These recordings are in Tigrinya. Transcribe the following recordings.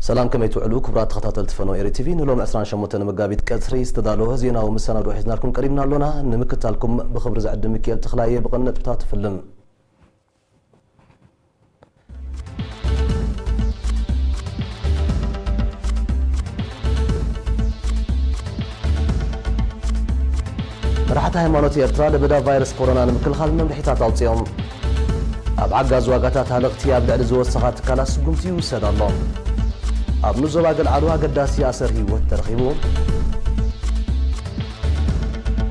ሰላም፣ ከመይ ትውዕሉ ክቡራት ተኸታተልቲ ፈኖ ኤሪ ቲቪ? ንሎም ዕስራን ሸሞንተን መጋቢት ቀትሪ ዝተዳለወ ዜናዊ መሰናድኦ ሒዝናልኩም ቀሪብና ኣሎና። ንምክታልኩም ብኽብሪ ዝዕድም ሚካኤል ተኽላየ። ብቐንዲ ነጥብታት ትፍልም። መራሕቲ ሃይማኖት ኤርትራ ለበዳ ቫይረስ ኮሮና ንምክልኻል መምርሒታት ኣውጺኦም። ኣብ ዓጋዝ ዋጋታት ሃለቕቲ ኣብ ልዕሊ ዝወሰኻ ትካላት ስጉምቲ ይውሰድ ኣሎ። ኣብ ንዞባ ገልዓሉ ኣገዳሲ ኣሰር ህይወት ተረኺቡ።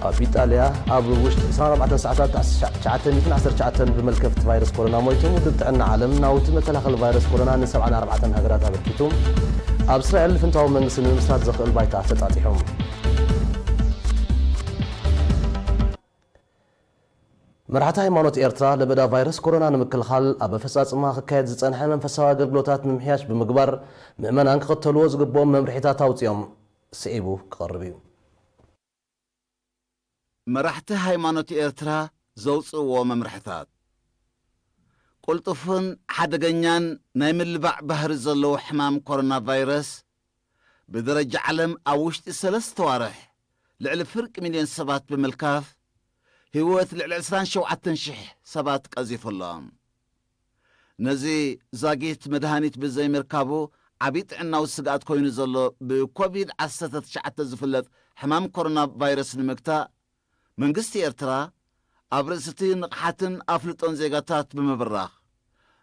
ኣብ ኢጣልያ ኣብ ውሽጢ ዕስራን ኣርባዕተን ሰዓታት ትሽዓተ ሚእትን ዓሰርተ ትሽዓተን ብመልከፍቲ ቫይረስ ኮሮና ሞይቶም። ውድብ ጥዕና ዓለም ናውቲ መከላኸሊ ቫይረስ ኮሮና ን ሰብዓን ኣርባዕተን ሃገራት ኣበርኪቱ። ኣብ እስራኤል ልፍንታዊ መንግስቲ ንምምስራት ዘኽእል ባይታ ተጣጢሑ። መራሕቲ ሃይማኖት ኤርትራ ለበዳ ቫይረስ ኮሮና ንምክልኻል ኣብ ኣፈጻጽማ ክካየድ ዝጸንሐ መንፈሳዊ ኣገልግሎታት ምምሕያሽ ብምግባር ምእመናን ክኽተልዎ ዝግብኦም መምርሒታት ኣውጺኦም። ስዒቡ ክቐርብ እዩ። መራሕቲ ሃይማኖት ኤርትራ ዘውጽእዎ መምርሕታት። ቅልጡፍን ሓደገኛን ናይ ምልባዕ ባህሪ ዘለዎ ሕማም ኮሮና ቫይረስ ብደረጃ ዓለም ኣብ ውሽጢ ሰለስተ ዋርሕ ልዕሊ ፍርቂ ሚልዮን ሰባት ብምልካፍ፣ ህይወት ልዕሊ ዕስራን ሸውዓተን ሽሕ ሰባት ቀዚፉ ኣሎ። ነዚ ዛጊት መድሃኒት ብዘይምርካቡ ዓቢ ጥዕናዊ ስግኣት ኮይኑ ዘሎ ብኮቪድ ዓሰርተ ትሽዓተ ዝፍለጥ ሕማም ኮሮና ቫይረስ ንምግታእ፣ መንግስቲ ኤርትራ ኣብ ርእሲ እቲ ንቕሓትን ኣፍልጦን ዜጋታት ብምብራኽ፣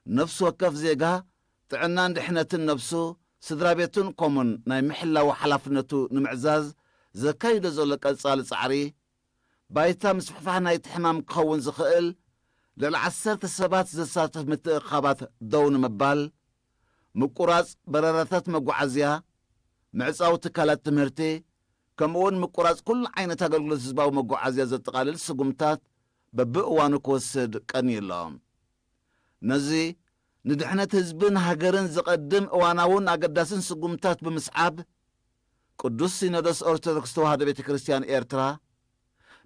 ነፍሲ ወከፍ ዜጋ ጥዕናን ድሕነትን ነብሱ፣ ስድራ ቤቱን ኮሙን ናይ ምሕላው ሓላፍነቱ ንምዕዛዝ ዘካይዶ ዘሎ ቀጻሊ ጻዕሪ፣ ባይታ ምስፍሕፋሕ ናይቲ ሕማም ክኸውን ዝኽእል ልዕሊ ዓሰርተ ሰባት ዘሳትፍ ምትእኽኻባት ደው ንምባል፣ ምቁራጽ በረራታት መጓዓዝያ፣ ምዕጻው ትካላት ትምህርቲ፣ ከምኡውን ምቁራጽ ኩሉ ዓይነት ኣገልግሎት ህዝባዊ መጓዓዝያ ዘጠቓልል ስጉምታት በብእዋኑ ክወስድ ቀንዩ ኣሎ። ነዚ ንድሕነት ህዝብን ሃገርን ዘቐድም እዋናውን ኣገዳስን ስጉምታት ብምስዓብ፣ ቅዱስ ሲኖዶስ ኦርቶዶክስ ተዋህዶ ቤተ ክርስቲያን ኤርትራ፣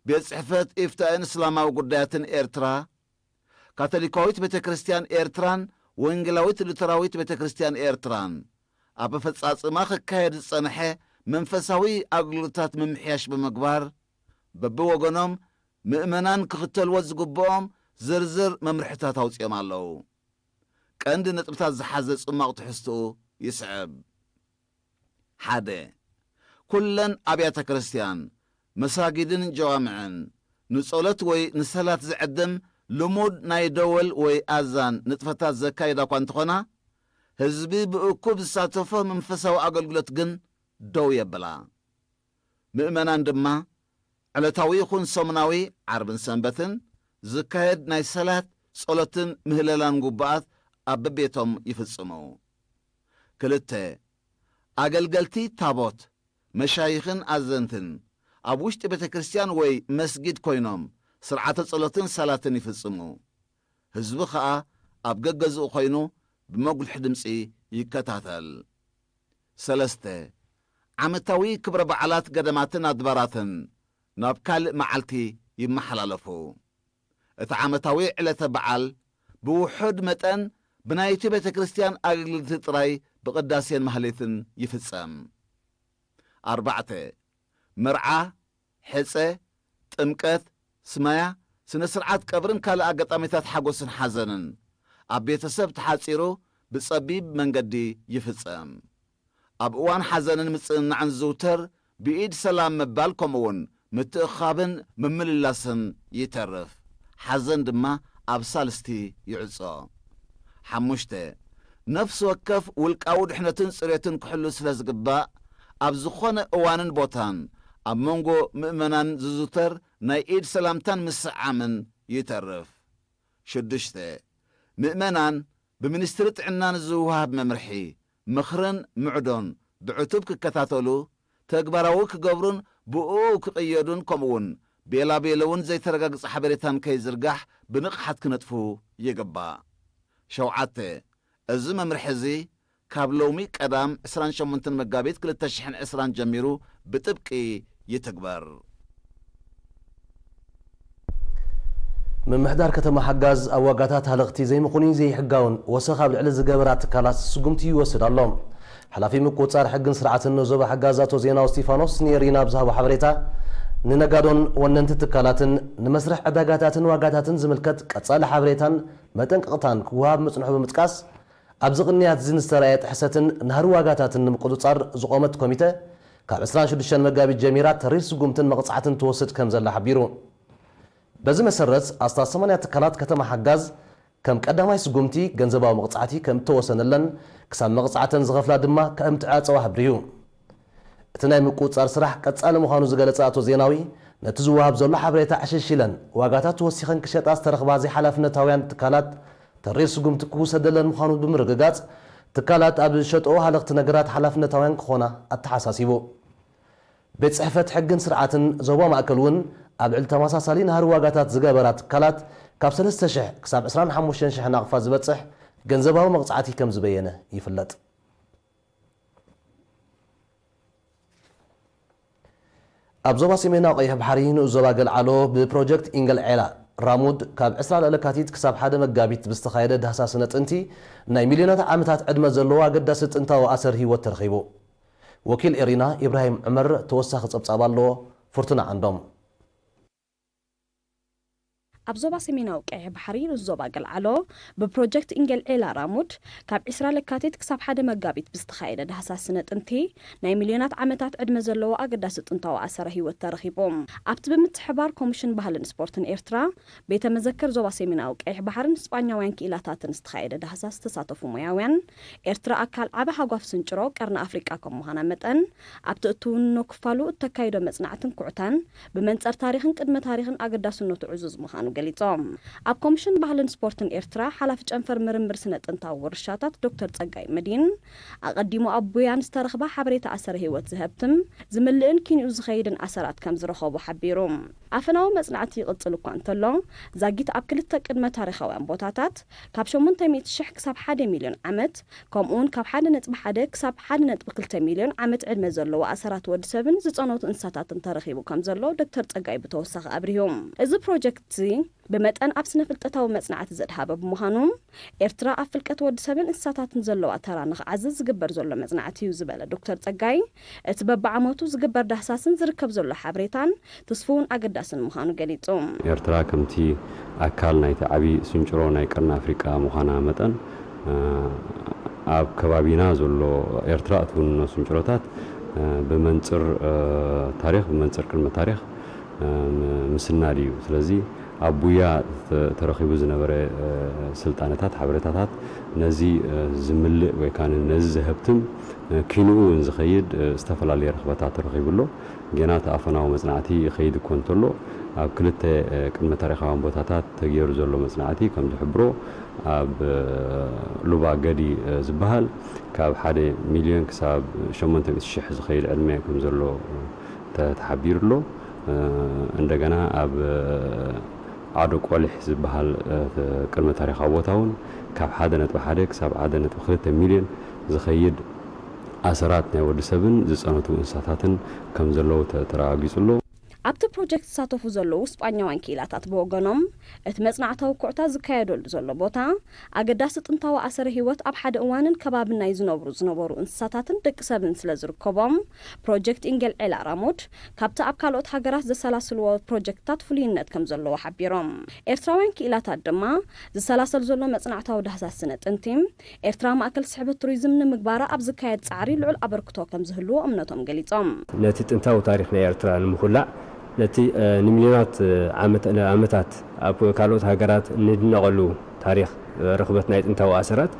ቤት ጽሕፈት ኢፍታእን እስላማዊ ጉዳያትን ኤርትራ፣ ካቶሊካዊት ቤተ ክርስቲያን ኤርትራን ወንጌላዊት ሉተራዊት ቤተ ክርስቲያን ኤርትራን ኣብ ኣፈጻጽማ ክካየድ ዝጸንሐ መንፈሳዊ ኣገልግሎታት ምምሕያሽ ብምግባር፣ በብወገኖም ምእመናን ክኽተልዎ ዝግብኦም ዝርዝር መምርሕታት ኣውጺኦም ኣለዉ። ቀንዲ ነጥብታት ዝሓዘ ጽማቕ ትሕዝትኡ ይስዕብ። ሓደ፣ ኩለን ኣብያተ ክርስቲያን፣ መሳጊድን ጀዋምዕን ንጸሎት ወይ ንሰላት ዝዕድም ልሙድ ናይ ደወል ወይ ኣዛን ንጥፈታት ዘካይዳ እኳ እንተኾና፣ ህዝቢ ብእኩብ ዝሳተፎ መንፈሳዊ ኣገልግሎት ግን ደው የብላ። ምእመናን ድማ ዕለታዊ ይኹን ሰሙናዊ ዓርብን ሰንበትን ዝካየድ ናይ ሰላት፣ ጸሎትን ምህለላን ጉባኣት ኣብ በቤቶም ይፍጽሙ። ክልተ፣ ኣገልገልቲ ታቦት፣ መሻይኽን ኣዘንትን ኣብ ውሽጢ ቤተ ክርስቲያን ወይ መስጊድ ኮይኖም ስርዓተ ጸሎትን ሰላትን ይፍጽሙ። ህዝቢ ኸኣ ኣብ ገገዝኡ ኮይኑ ብመጉልሒ ድምጺ ይከታተል። ሰለስተ፣ ዓመታዊ ክብረ በዓላት ገዳማትን ኣድባራትን ናብ ካልእ መዓልቲ ይመሓላለፉ። እቲ ዓመታዊ ዕለተ በዓል ብውሑድ መጠን ብናይቲ ቤተ ክርስቲያን ኣገልግልቲ ጥራይ ብቕዳሴን ማህሌትን ይፍጸም። ኣርባዕተ፣ መርዓ፣ ሕጸ፣ ጥምቀት፣ ስማያ፣ ስነ ስርዓት ቀብርን ካልእ ኣጋጣሚታት ሓጎስን ሓዘንን ኣብ ቤተሰብ ተሓጺሩ ብጸቢብ መንገዲ ይፍጸም። ኣብ እዋን ሓዘንን ምጽንናዕን ዝዝውተር ብኢድ ሰላም ምባል፣ ከምኡውን ምትእኻብን ምምልላስን ይተርፍ። ሓዘን ድማ ኣብ ሳልስቲ ይዕጾ። ሓሙሽተ፣ ነፍሲ ወከፍ ውልቃዊ ድሕነትን ጽሬትን ክሕሉ ስለ ዝግባእ፣ ኣብ ዝኾነ እዋንን ቦታን ኣብ መንጎ ምእመናን ዝዝውተር ናይ ኢድ ሰላምታን ምስዓምን ይተርፍ። ሽዱሽተ፣ ምእመናን ብሚኒስትሪ ጥዕና ንዝወሃብ መምርሒ፣ ምኽርን ምዕዶን ብዕቱብ ክከታተሉ፣ ተግባራዊ ክገብሩን ብእኡ ክቕየዱን፣ ከምኡውን ቤላቤለውን ዘይተረጋግጸ ሓበሬታን ከይዝርጋሕ ብንቕሓት ክነጥፉ ይግባእ። ሸውዓተ፣ እዚ መምርሒ እዚ ካብ ሎሚ ቀዳም ዕስራን ሸሞንተን መጋቢት ክልተ ሽሕን ዕስራን ጀሚሩ ብጥብቂ ይትግበር። ምምሕዳር ከተማ ሓጋዝ ኣብ ዋጋታት ሃለኽቲ ዘይምኹኑይ ዘይሕጋውን ወሰኽ ኣብ ልዕሊ ዝገበራ ትካላት ስጉምቲ ይወስድ ኣሎ። ሓላፊ ምቁጽጻር ሕግን ስርዓትን ዞባ ሓጋዝ ኣቶ ዜናዊ እስቲፋኖስ ንኤሪና ኣብ ዝሃቦ ሓበሬታ፣ ንነጋዶን ወነንቲ ትካላትን ንመስርሕ ዕዳጋታትን ዋጋታትን ዝምልከት ቀጻሊ ሓበሬታን መጠንቀቕታን ክወሃብ ምጽንሑ ብምጥቃስ፣ ኣብዚ ቅንያት እዚ ንዝተራእየ ጥሕሰትን ናህሪ ዋጋታትን ንምቁጽጻር ዝቖመት ኮሚተ፣ ካብ ዕስራን ሽዱሽተን መጋቢት ጀሚራ ተሪር ስጉምትን መቕጻዕትን ትወስድ ከም ዘላ ሓቢሩ። በዚ መሰረት፣ ኣስታት ሰማንያ ትካላት ከተማ ሓጋዝ ከም ቀዳማይ ስጉምቲ ገንዘባዊ መቕጻዕቲ ከም እተወሰነለን፣ ክሳብ መቕጻዕተን ዝኸፍላ ድማ ከም ትዕጸዋ ኣብሪሁ። እቲ ናይ ምቁጽጻር ስራሕ ቀጻሊ ምዃኑ ዝገለጸ ኣቶ ዜናዊ፣ ነቲ ዝወሃብ ዘሎ ሓበሬታ ዕሽሽ ኢለን ዋጋታት ወሲኸን ክሸጣ ዝተረኽባ ዘይሓላፍነታውያን ትካላት ተሪር ስጉምቲ ክውሰደለን ምዃኑ ብምርግጋጽ፣ ትካላት ኣብ ዝሸጥኦ ሃለኽቲ ነገራት ሓላፍነታውያን ክኾና ኣተሓሳሲቡ። ቤት ጽሕፈት ሕግን ስርዓትን ዞባ ማእከል እውን ኣብ ልዕሊ ተመሳሳሊ ናህሪ ዋጋታት ዝገበራ ትካላት ካብ ሰለስተ ሽሕ ክሳብ ዕስራን ሓሙሽተን ሽሕ ናቕፋ ዝበጽሕ ገንዘባዊ መቕጻዕቲ ከም ዝበየነ ይፍለጥ። ኣብ ዞባ ሰሜናዊ ቀይሕ ባሕሪ ንኡስ ዞባ ገልዓሎ ብፕሮጀክት ኢንገል ዔላ ራሙድ ካብ ዕስራ ለካቲት ክሳብ ሓደ መጋቢት ብዝተኻየደ ዳህሳስ ስነ ጥንቲ ናይ ሚልዮናት ዓመታት ዕድመ ዘለዎ ኣገዳሲ ጥንታዊ ኣሰር ህይወት ተረኺቡ። ወኪል ኤሪና ኢብራሂም ዑመር ተወሳኺ ጸብጻብ ኣለዎ። ፍርቱና ዓንዶም። ኣብ ዞባ ሰሜናዊ ቀይሕ ባሕሪ ንኡስ ዞባ ገልዓሎ ብፕሮጀክት ኢንገል ዔላ ራሙድ ካብ ዕስራ ለካቲት ክሳብ ሓደ መጋቢት ብዝተኻየደ ዳህሳስ ስነ ጥንቲ ናይ ሚልዮናት ዓመታት ዕድመ ዘለዎ ኣገዳሲ ጥንታዊ ኣሰረ ህይወት ተረኺቡ። ኣብቲ ብምትሕባር ኮሚሽን ባህልን ስፖርትን ኤርትራ፣ ቤተ መዘክር ዞባ ሰሜናዊ ቀይሕ ባሕርን ስጳኛውያን ክኢላታትን ዝተኻየደ ዳህሳስ ዝተሳተፉ ሞያውያን፣ ኤርትራ ኣካል ዓቢ ሃጓፍ ስንጭሮ ቀርኒ ኣፍሪቃ ከም ምዃና መጠን፣ ኣብቲ እትውንኖ ክፋሉ እተካይዶ መጽናዕትን ኩዕታን ብመንጽር ታሪኽን ቅድመ ታሪኽን ኣገዳስነቱ ዕዙዝ ምዃኑ ገሊጾም። ኣብ ኮሚሽን ባህልን ስፖርትን ኤርትራ ሓላፊ ጨንፈር ምርምር ስነ ጥንታዊ ውርሻታት ዶክተር ጸጋይ መዲን፣ ኣቐዲሙ ኣብ ቡያን ዝተረኽባ ሓበሬታ ኣሰረ ህይወት ዝሀብትም፣ ዝምልእን ኪንኡ ዝኸይድን ኣሰራት ከም ዝረኸቡ ሓቢሩ። ኣፈናዊ መጽናዕቲ ይቕጽል እኳ እንተሎ፣ ዛጊት ኣብ ክልተ ቅድመ ታሪኻውያን ቦታታት ካብ ሸሞንተ ሚእቲ ሽሕ ክሳብ ሓደ ሚልዮን ዓመት፣ ከምኡውን ካብ ሓደ ነጥቢ ሓደ ክሳብ ሓደ ነጥቢ ክልተ ሚልዮን ዓመት ዕድመ ዘለዎ ኣሰራት ወዲ ሰብን ዝጸነቱ እንስሳታትን ተረኺቡ ከም ዘሎ ዶክተር ጸጋይ ብተወሳኺ ኣብሪሁ። እዚ ፕሮጀክት እዚ ብመጠን ኣብ ስነ ፍልጠታዊ መጽናዕቲ ዘድሃበ ብምዃኑ፣ ኤርትራ ኣብ ፍልቀት ወዲ ሰብን እንስሳታትን ዘለዋ ተራ ንኽዓዝዝ ዝግበር ዘሎ መጽናዕቲ እዩ ዝበለ ዶክተር ጸጋይ፣ እቲ በብዓመቱ ዝግበር ዳህሳስን ዝርከብ ዘሎ ሓበሬታን ትስፉውን ኣገዳስን ምዃኑ ገሊጹ። ኤርትራ ከምቲ ኣካል ናይቲ ዓቢ ስንጭሮ ናይ ቀርኒ ኣፍሪቃ ምዃና መጠን፣ እ፣ ኣብ ከባቢና ዘሎ ኤርትራ እትውንኖ ስንጭሮታት፣ እ፣ ብመንጽር፣ እ፣ ታሪኽ፣ ብመንጽር ቅድመ ታሪኽ፣ እ፣ ምስናድ እዩ። ስለዚ ኣብ ቡያ ተ-፣ ተረኺቡ ዝነበረ፣ እ፣ ስልጣነታት፣ ሓበሬታታት ነዚ፣ እ፣ ዝምልእ ወይ ከኣ ነዚ ዘሀብትም፣ እ፣ ኪንኡ እውን ዝኸይድ፣ እ፣ ዝተፈላለየ ርኽበታት ተረኺቡ ኣሎ። ጌና እቲ ኣፈናዊ መጽናዕቲ ይኸይድ እኮ እንተሎ፣ ኣብ ክልተ፣ እ፣ ቅድመ ታሪኻውያን ቦታታት ተገይሩ ዘሎ መጽናዕቲ ከም ዝሕብሮ፣ ኣብ፣ እ፣ ሉባ ገዲ፣ እ፣ ዝበሃል ካብ ሓደ ሚልዮን ክሳብ ሸሞንተ ሚእቲ ሽሕ ዝኸይድ ዕድመ ከም ዘሎ፣ እ፣ ተ-፣ ተሓቢሩ ኣሎ። እ፣ እንደገና ኣብ፣ እ፣ ዓዶ ቆሊሕ ዝበሃል፣ እ፣ ቅድመ ታሪኻዊ ቦታ እውን ካብ ሓደ ነጥቢ ሓደ ክሳብ ሓደ ነጥቢ ክልተ ሚልዮን ዝኸይድ ኣሰራት ናይ ወዲ ሰብን ዝጸነቱ እንስሳታትን ከም ዘለዉ ተ-፣ ተረጋጊጹ ኣሎ። ኣብቲ ፕሮጀክት ዝሳተፉ ዘለዉ ስጳኛውያን ክኢላታት ብወገኖም፣ እቲ መጽናዕታዊ ኩዕታ ዝካየደሉ ዘሎ ቦታ፣ ኣገዳሲ ጥንታዊ ኣሰረ ህይወት ኣብ ሓደ እዋንን ከባብን ናይ ዝነብሩ ዝነበሩ እንስሳታትን ደቂ ሰብን ስለ ዝርከቦም፣ ፕሮጀክት ኢንገል ዔላ ራሙድ ካብቲ ኣብ ካልኦት ሃገራት ዘሰላስልዎ ፕሮጀክትታት ፍሉይነት ከም ዘለዎ ሓቢሮም። ኤርትራውያን ክኢላታት ድማ፣ ዝሰላሰል ዘሎ መጽናዕታዊ ዳህሳስ ስነ ጥንቲ፣ ኤርትራ ማእከል ስሕበት ቱሪዝም ንምግባራ ኣብ ዝካየድ ጻዕሪ ልዑል ኣበርክቶ ከም ዝህልዎ እምነቶም ገሊጾም። ነቲ ጥንታዊ ታሪኽ ናይ ኤርትራ ንምኹላዕ፣ ነቲ፣ እ፣ ንሚልዮናት፣ እ፣ ዓመት-፣ ዓመታት ኣብ ካልኦት ሃገራት እንድነቐሉ ታሪኽ፣ እ፣ ርኽበት ናይ ጥንታዊ ኣሰራት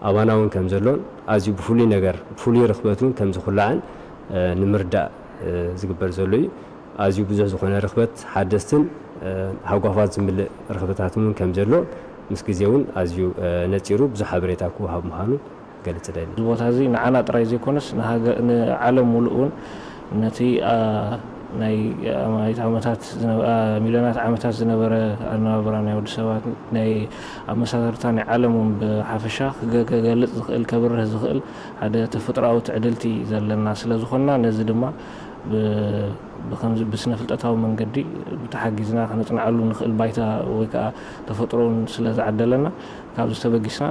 ኣባና እውን ከም ዘሎን፣ ኣዝዩ ብፍሉይ ነገር፣ ብፍሉይ ርኽበት እውን ከም ዝኹላዕን፣ እ፣ ንምርዳእ፣ እ፣ ዝግበር ዘሎ እዩ። ኣዝዩ ብዙሕ ዝኾነ ርኽበት ሓደስትን፣ እ፣ ሃጓፋት ዝምልእ ርኽበታትን እውን ከም ዘሎ ምስ ግዜ እውን ኣዝዩ፣ እ፣ ነጺሩ ብዙሕ ሓበሬታ ክወሃብ ምዃኑ ክገልጽ እደሊ። እዚ ቦታ እዚ ንዓና ጥራይ ዘይኮነስ ንሃገ-፣ ንዓለም ሙሉእ እውን ነቲ፣ ኣ፣ ናይ ኣማኢት ዓመታት ዝነ-፣ ኣ፣ ሚልዮናት ዓመታት ዝነበረ ኣነባብራ ናይ ወዲ ሰባት፣ ናይ ኣመሳሰርታ ናይ ዓለም እውን ብሓፈሻ ክገ-፣ ክገልጽ ዝኽእል፣ ከብርህ ዝኽእል ሓደ ተፈጥሮኣዊ ትዕድልቲ ዘለና ስለ ዝኾንና፣ ነዚ ድማ ብ-፣ ብኸምዚ ብስነ ፍልጠታዊ መንገዲ ተሓጊዝና ከነጽንዓሉ ንኽእል ባይታ ወይ ከኣ ተፈጥሮ እውን ስለ ዝዓደለና፣ ካብዚ ተበጊስና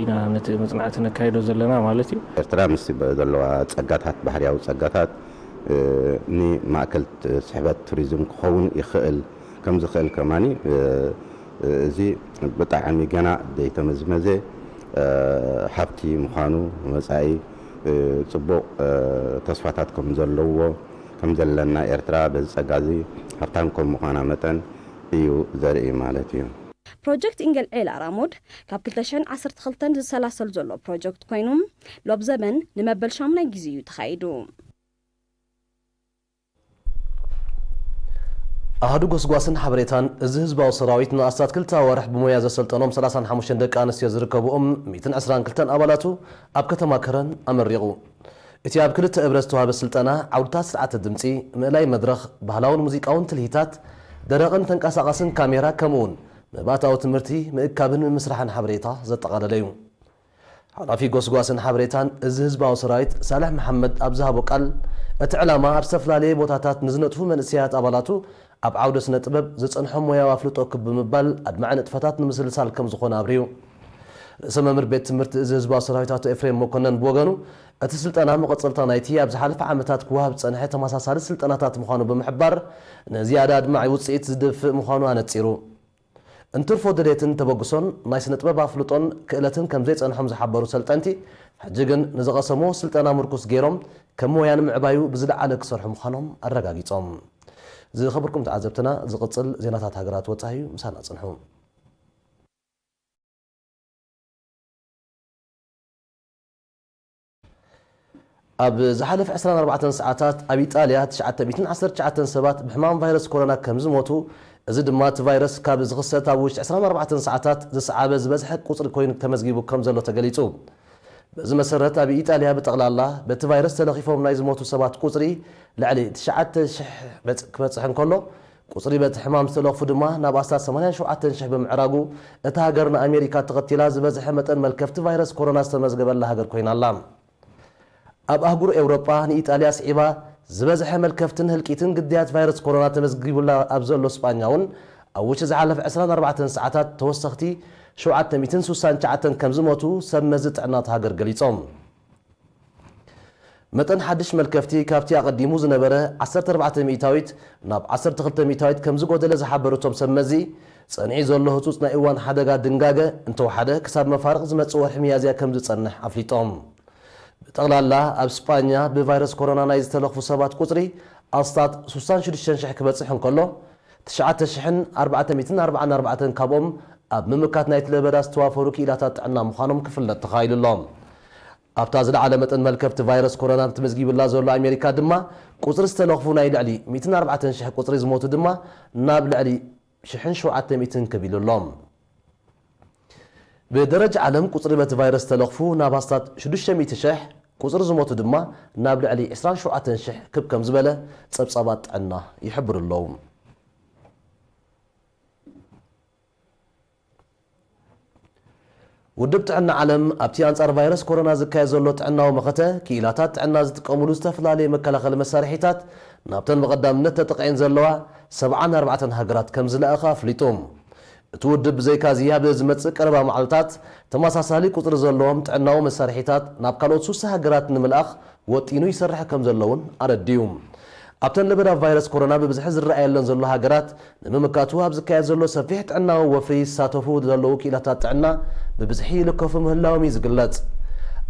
ኢና ነቲ መጽናዕቲ ነካይዶ ዘለና ማለት እዩ። ኤርትራ ምስ ዘለዋ ጸጋታት፣ ባህርያዊ ጸጋታት፣ እ፣ ንማእከል ት-፣ ስሕበት ቱሪዝም ክኸውን ይኽእል፣ ከም ዝኽእል ከማኒ፣ እ፣ እዚ ብጣዕሚ ገና ዘይተመዝመዘ፣ እ፣ ሃብቲ ምዃኑ፣ መጻኢ፣ እ፣ ጽቡቕ፣ እ፣ ተስፋታት ከም ዘለዎ፣ ከም ዘለና፣ ኤርትራ በዚ ጸጋ እዚ ሃብታም ከም ምዃና መጠን እዩ ዘርኢ ማለት እዩ። ፕሮጀክት ኢንገል ዔላ ራሞድ ካብ ክልተ ሽሕን ዓሰርተ ክልተን ዝሰላሰል ዘሎ ፕሮጀክት ኮይኑ፣ ሎብ ዘበን ንመበል ሻሙናይ ግዜ እዩ ተኻይዱ። ኣሃዱ ጎስጓስን ሓበሬታን፣ እዚ ህዝባዊ ሰራዊት ንኣስታት ክልተ ኣዋርሕ ብሞያ ዘሰልጠኖም ሰላሳን ሓሙሽተን ደቂ ኣንስትዮ ዝርከብኦም ሚእትን ዕስራን ክልተን ኣባላቱ ኣብ ከተማ ከረን ኣመሪቑ። እቲ ኣብ ክልተ እብረ ዝተዋህበ ስልጠና፣ ዓውድታት ስርዓተ ድምጺ፣ ምእላይ መድረኽ፣ ባህላውን ሙዚቃውን ትልሂታት፣ ደረቕን ተንቀሳቓስን ካሜራ፣ ከምኡውን መባእታዊ ትምህርቲ ምእካብን ምምስራሕን ሓበሬታ ዘጠቓለለ እዩ። ሓላፊ ጎስጓስን ሓበሬታን እዚ ህዝባዊ ሰራዊት ሳልሕ መሓመድ ኣብ ዝሃቦ ቃል፣ እቲ ዕላማ ኣብ ዝተፈላለየ ቦታታት ንዝነጥፉ መንእሰያት ኣባላቱ ኣብ ዓውደ ስነ ጥበብ ዝጸንሖም ሞያዊ ኣፍልጦ ክብ ብምባል ኣድማዒ ንጥፈታት ንምስልሳል ከም ዝኾነ ኣብርዩ። ርእሰ መምህር ቤት ትምህርቲ እዚ ህዝባዊ ሰራዊት ኣቶ ኤፍሬም መኮነን ብወገኑ፣ እቲ ስልጠና መቐጸልታ ናይቲ ኣብ ዝሓለፈ ዓመታት ክወሃብ ዝጸንሐ ተመሳሳሊ ስልጠናታት ምዃኑ ብምሕባር፣ ንዝያዳ ኣድማዒ ውጽኢት ዝደፍእ ምዃኑ ኣነጺሩ። እንትርፎ ድሌትን ተበግሶን ናይ ስነ ጥበብ ኣፍልጦን ክእለትን ከም ዘይጸንሖም ዝሓበሩ ሰልጠንቲ፣ ሕጂ ግን ንዝቐሰምዎ ስልጠና ምርኩስ ገይሮም ከም ሞያ ንምዕባዩ ብዝለዓለ ክሰርሑ ምዃኖም ኣረጋጊጾም። ዝኸበርኩም ተዓዘብትና፣ ዝቕጽል ዜናታት ሃገራት ወጻኢ እዩ። ምሳና ጽንሑ። ኣብ ዝሓለፈ ዕስራን ኣርባዕተን ሰዓታት ኣብ ኢጣልያ ትሽዓተ ሚእትን ዓሰርተ ትሽዓተን ሰባት ብሕማም ቫይረስ ኮሮና ከም ዝሞቱ፣ እዚ ድማ እቲ ቫይረስ ካብ ዝኽሰት ኣብ ውሽጢ ዕስራን ኣርባዕተን ሰዓታት ዝሰዓበ ዝበዝሐ ቁጽሪ ኮይኑ ተመዝጊቡ ከም ዘሎ ተገሊጹ። በዚ መሰረት ኣብ ኢጣልያ ብጠቕላላ በቲ ቫይረስ ተለኺፎም ናይ ዝሞቱ ሰባት ቁጽሪ ልዕሊ ትሽዓተ ሽሕ በጽ-፣ ክበጽሕ እንከሎ፣ ቁጽሪ በቲ ሕማም ዝተለኽፉ ድማ ናብ ኣስታት ሰማንያን ሸውዓተን ሽሕ ብምዕራጉ፣ እታ ሃገር ንኣሜሪካ ተኸቲላ ዝበዝሐ መጠን መልከፍቲ ቫይረስ ኮሮና ዝተመዝገበላ ሃገር ኮይና ኣላ። ኣብ ኣህጉር ኤውሮጳ ንኢጣልያ ስዒባ ዝበዝሐ መልከፍትን ህልቂትን ግዳያት ቫይረስ ኮሮና ተመዝጊቡላ ኣብ ዘሎ ስጳኛ እውን ኣብ ውሽጢ ዝሓለፈ ዕስራን ኣርባዕተን ሰዓታት ተወሰኽቲ ሸውዓተ ሚእትን ስሳን ትሽዓተን ከም ዝሞቱ ሰብ መዚ ጥዕና እታ ሃገር ገሊጾም። መጠን ሓድሽ መልከፍቲ ካብቲ ኣቐዲሙ ዝነበረ ዓሰርተ ኣርባዕተ ሚእታዊት ናብ ዓሰርተ ክልተ ሚእታዊት ከም ዝጎደለ ዝሓበሩ እቶም ሰብ መዚ፣ ጸኒሑ ዘሎ ህጹጽ ናይ እዋን ሓደጋ ድንጋገ እንተወሓደ ክሳብ መፋርቕ ዝመጽእ ወርሒ ሚያዝያ ከም ዝጸንሕ ኣፍሊጦም። ብጠቕላላ ኣብ ስጳኛ ብቫይረስ ኮሮና ናይ ዝተለኽፉ ሰባት ቁጽሪ ኣስታት ስሳን ሽዱሽተን ሽሕ ክበጽሕ እንከሎ፣ ትሽዓተ ሽሕን ኣርባዕተ ሚእትን ኣርባዓን ኣርባዕተን ካብኦም ኣብ ምምካት ናይቲ ለበዳ ዝተዋፈሩ ክኢላታት ጥዕና ምዃኖም ክፍለጥ ተኻኢሉ ኣሎ። ኣብታ ዝለዓለ መጠን መልከፍቲ ቫይረስ ኮሮና ተመዝጊቡላ ዘሎ ኣሜሪካ ድማ፣ ቁጽሪ ዝተለኽፉ ናይ ልዕሊ ሚእትን ኣርባዕተን ሽሕ ቁጽሪ ዝሞቱ ድማ ናብ ልዕሊ ሽሕን ሸውዓተ ሚእትን ክብ ኢሉ ኣሎ። ብደረጃ ዓለም ቁጽሪ በቲ ቫይረስ ዝተለኽፉ ናብ ኣስታት ሽዱሽተ ሚእቲ ሽሕ፣ ቁጽሪ ዝሞቱ ድማ ናብ ልዕሊ ዕስራን ሸውዓተን ሽሕ ክብ ከም ዝበለ ጸብጻባት ጥዕና ይሕብሩ ኣለዉ። ውድብ ጥዕና ዓለም ኣብቲ ኣንጻር ቫይረስ ኮሮና ዝካየድ ዘሎ ጥዕናዊ መኸተ፣ ክኢላታት ጥዕና ዝጥቀሙሉ ዝተፈላለዩ መከላኸሊ መሳርሒታት ናብተን ብቐዳምነት ተጠቒዐን ዘለዋ ሰብዓን ኣርባዕተን ሃገራት ከም ዝለኣኸ ኣፍሊጡ። እቲ ውድብ ብዘይካዚ ኣብ ዝመጽእ ቀረባ መዓልታት ተመሳሳሊ ቁጽሪ ዘለዎም ጥዕናዊ መሳርሒታት ናብ ካልኦት ስሳ ሃገራት ንምልኣኽ ወጢኑ ይሰርሕ ከም ዘሎ እውን ኣረዲኡ። ኣብተን ለበዳ ቫይረስ ኮሮና ብብዝሒ ዝረኣየለን ዘሎ ሃገራት ንምምካቱ ኣብ ዝካየድ ዘሎ ሰፊሕ ጥዕናዊ ወፍሪ ዝሳተፉ ዘለዉ ክኢላታት ጥዕና ብብዝሒ ይልከፉ ምህላዎም እዩ ዝግለጽ።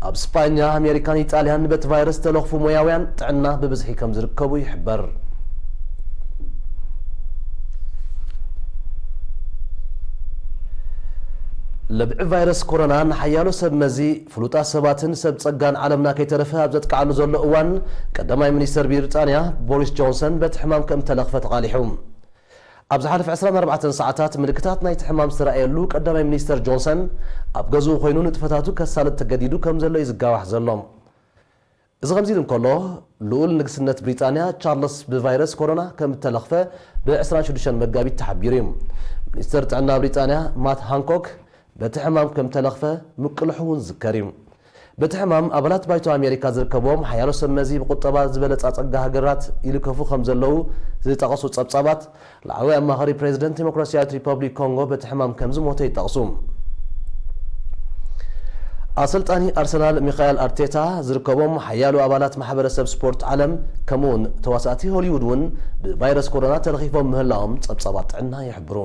ኣብ ስጳኛ፣ ኣሜሪካን ኢጣልያን በቲ ቫይረስ ዝተለኽፉ ሞያውያን ጥዕና ብብዝሒ ከም ዝርከቡ ይሕበር። ለብዒ ቫይረስ ኮሮና ንሓያሎ ሰብ መዚ፣ ፍሉጣት ሰባትን ሰብ ጸጋን ዓለምና ከይተረፈ ኣብ ዘጥቅዓሉ ዘሎ እዋን፣ ቀዳማይ ሚኒስተር ብሪጣንያ ቦሪስ ጆንሰን በቲ ሕማም ከም እተለኽፈ ተቓሊሑ። ኣብ ዝሓለፈ ዕስራን ኣርባዕተን ሰዓታት ምልክታት ናይቲ ሕማም ዝተራእየሉ ቀዳማይ ሚኒስተር ጆንሰን፣ ኣብ ገዝኡ ኮይኑ ንጥፈታቱ ከሳልጥ ተገዲዱ ከም ዘሎ እዩ ዝጋዋሕ ዘሎ። እዚ ከምዚ ኢሉ እንከሎ፣ ልኡል ንግስነት ብሪጣንያ ቻርለስ ብቫይረስ ኮሮና ከም እተለኽፈ ብ ዕስራን ሽዱሽተን መጋቢት ተሓቢሩ እዩ። ሚኒስተር ጥዕና ብሪጣንያ ማት ሃንኮክ በቲ ሕማም ከም እተለኽፈ ምቅልሑ እውን ዝዝከር እዩ። በቲ ሕማም ኣባላት ባይቶ ኣሜሪካ ዝርከብዎም ሓያሎ ሰብ መዚ ብቁጠባ ዝበለጻ ጸጋ ሃገራት ይልከፉ ከም ዘለዉ ዝጠቐሱ ጸብጻባት፣ ላዕለዋይ ኣማኻሪ ፕሬዚደንት ዲሞክራሲያዊት ሪፐብሊክ ኮንጎ በቲ ሕማም ከም ዝሞተ ይጠቕሱ። ኣሰልጣኒ ኣርሰናል ሚካኤል ኣርቴታ ዝርከቦም ሓያሎ ኣባላት ማሕበረሰብ ስፖርት ዓለም፣ ከምኡውን ተዋሳእቲ ሆሊውድ እውን ብቫይረስ ኮሮና ተለኺፎም ምህላዎም ጸብጻባት ጥዕና ይሕብሩ።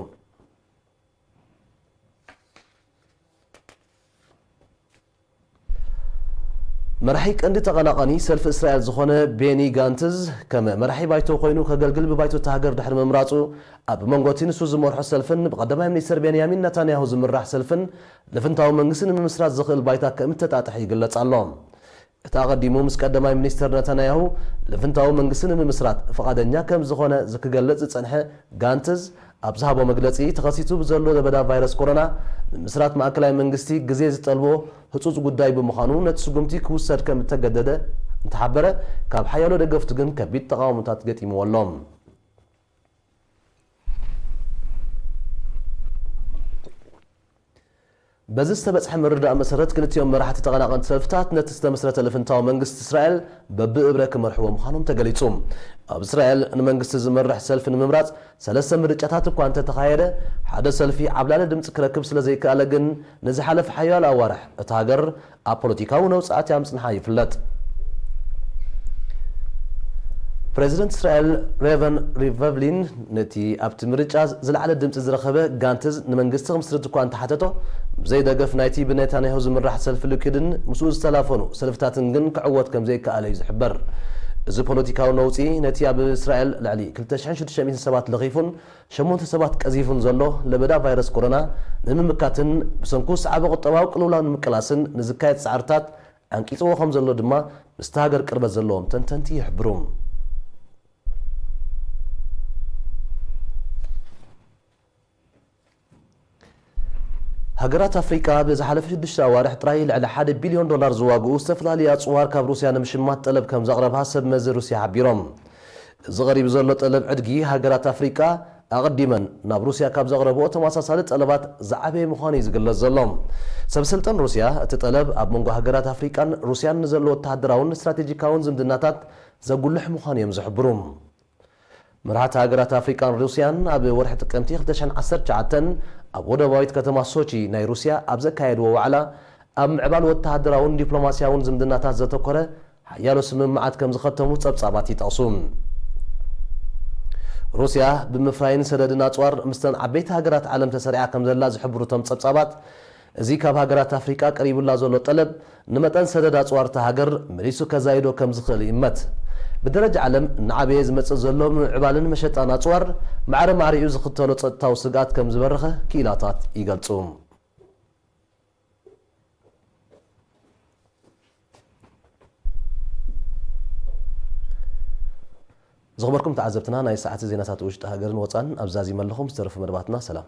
መራሒ ቀንዲ ተቐናቐኒ ሰልፊ እስራኤል ዝኾነ ቤኒ ጋንትዝ፣ ከም መራሒ ባይቶ ኮይኑ ከገልግል ብባይቶ እታ ሃገር ድሕሪ ምምራጹ፣ ኣብ መንጎ እቲ ንሱ ዝመርሖ ሰልፍን ብቐዳማይ ሚኒስተር ቤንያሚን ነታንያሁ ዝምራሕ ሰልፍን ልፍንታዊ መንግስቲ ንምምስራት ዝኽእል ባይታ ከም እተጣጥሐ ይግለጽ ኣሎ። እቲ ኣቐዲሙ ምስ ቀዳማይ ሚኒስተር ነታንያሁ ልፍንታዊ መንግስቲ ንምምስራት ፍቓደኛ ከም ዝኾነ ዝክገልጽ ዝጸንሐ ጋንትዝ፣ ኣብ ዝሃቦ መግለጺ፣ ተኸሲቱ ብዘሎ ለበዳ ቫይረስ ኮሮና፣ ምምስራት ማእከላይ መንግስቲ ግዜ ዝጠልቦ ህጹጽ ጉዳይ ብምዃኑ፣ ነቲ ስጉምቲ ክውሰድ ከም እተገደደ እንተሓበረ፣ ካብ ሓያሎ ደገፍቱ ግን ከቢድ ተቓውሞታት ገጢምዎ ኣሎ። በዚ ዝተበጽሐ ምርዳእ መሰረት፣ ክልቲኦም መራሕቲ ተቐናቐንቲ ሰልፍታት ነቲ ዝተመስረተ ልፍንታዊ መንግስቲ እስራኤል በብእብረ ክመርሕዎ ምዃኖም ተገሊጹ። ኣብ እስራኤል ንመንግስቲ ዝመርሕ ሰልፊ ንምምራጽ ሰለስተ ምርጫታት እኳ እንተተኻየደ፣ ሓደ ሰልፊ ዓብላሊ ድምጺ ክረክብ ስለ ዘይከኣለ ግን፣ ንዝሓለፈ ሓያሎ ኣዋርሕ እታ ሃገር ኣብ ፖለቲካዊ ነውጽኣት እያ ምጽንሓ ይፍለጥ። ፕሬዚደንት እስራኤል ሬቨን ሪቨሊን ነቲ ኣብቲ ምርጫ ዝለዓለ ድምጺ ዝረኸበ ጋንትዝ ንመንግስቲ ክምስርት እኳ እንተሓተቶ፣ ብዘይ ደገፍ ናይቲ ብኔታንያሁ ዝምራሕ ሰልፊ ሊኩድን ምስኡ ዝተላፈኑ ሰልፍታትን ግን ክዕወት ከም ዘይከኣለ እዩ ዝሕበር። እዚ ፖለቲካዊ ነውጺ ነቲ ኣብ እስራኤል ልዕሊ ክልተ ሽሕን ሽዱሽተ ሚእትን ሰባት ለኺፉን ሸሞንተ ሰባት ቀዚፉን ዘሎ ለበዳ ቫይረስ ኮሮና ንምምካትን ብሰንኩ ዝሰዓበ ቁጠባዊ ቅልውላው ንምቅላስን ንዝካየድ ጻዕርታት ዓንቂጽዎ ከም ዘሎ ድማ ምስቲ ሃገር ቅርበት ዘለዎም ተንተንቲ ይሕብሩ። ሃገራት ኣፍሪቃ ኣብ ዝሓለፈ ሽዱሽተ ኣዋርሕ ጥራይ ልዕሊ ሓደ ቢልዮን ዶላር ዝዋግኡ ዝተፈላለዩ ኣጽዋር ካብ ሩስያ ንምሽማት ጠለብ ከም ዘቕረባ ሰብ መዚ ሩስያ ሓቢሮም። እዚ ቀሪቡ ዘሎ ጠለብ ዕድጊ፣ ሃገራት ኣፍሪቃ ኣቐዲመን ናብ ሩስያ ካብ ዘቕረብኦ ተመሳሳሊ ጠለባት ዝዓበየ ምዃኑ እዩ ዝግለጽ ዘሎ። ሰብ ስልጣን ሩስያ፣ እቲ ጠለብ ኣብ መንጎ ሃገራት ኣፍሪቃን ሩስያን ንዘሎ ወተሃደራውን ስትራቴጂካውን ዝምድናታት ዘጉልሕ ምዃኑ እዮም ዝሕብሩ። መራሕቲ ሃገራት ኣፍሪቃን ሩስያን ኣብ ወርሒ ጥቅምቲ ክልተ ሽሕን ዓሰርተ ትሽዓተን ኣብ ወደባዊት ከተማ ሶቺ ናይ ሩስያ ኣብ ዘካየድዎ ዋዕላ፣ ኣብ ምዕባል ወተሃደራውን ዲፕሎማስያውን ዝምድናታት ዘተኮረ ሓያሎ ስምምዓት ከም ዝኸተሙ ጸብጻባት ይጠቕሱ። ሩስያ ብምፍራይን ሰደድን ኣጽዋር ምስተን ዓበይቲ ሃገራት ዓለም ተሰሪዓ ከም ዘላ ዝሕብሩ እቶም ጸብጻባት፣ እዚ ካብ ሃገራት ኣፍሪቃ ቀሪቡላ ዘሎ ጠለብ ንመጠን ሰደድ ኣጽዋር እታ ሃገር መሊሱ ከዛይዶ ከም ዝኽእል ይእመት። ብደረጃ ዓለም እናዓበየ ዝመጽእ ዘሎ ምምዕባልን መሸጣን ኣጽዋር፣ ማዕረ ማዕሪኡ ዝኽተሎ ጸጥታዊ ስግኣት ከም ዝበረኸ ክኢላታት ይገልጹ። ዝኸበርኩም ተዓዘብትና፣ ናይ ሰዓት ዜናታት ውሽጢ ሃገርን ወጻን ኣብ ዛዚመ ኣለኹም። ዝተረፉ መደባትና ሰላም።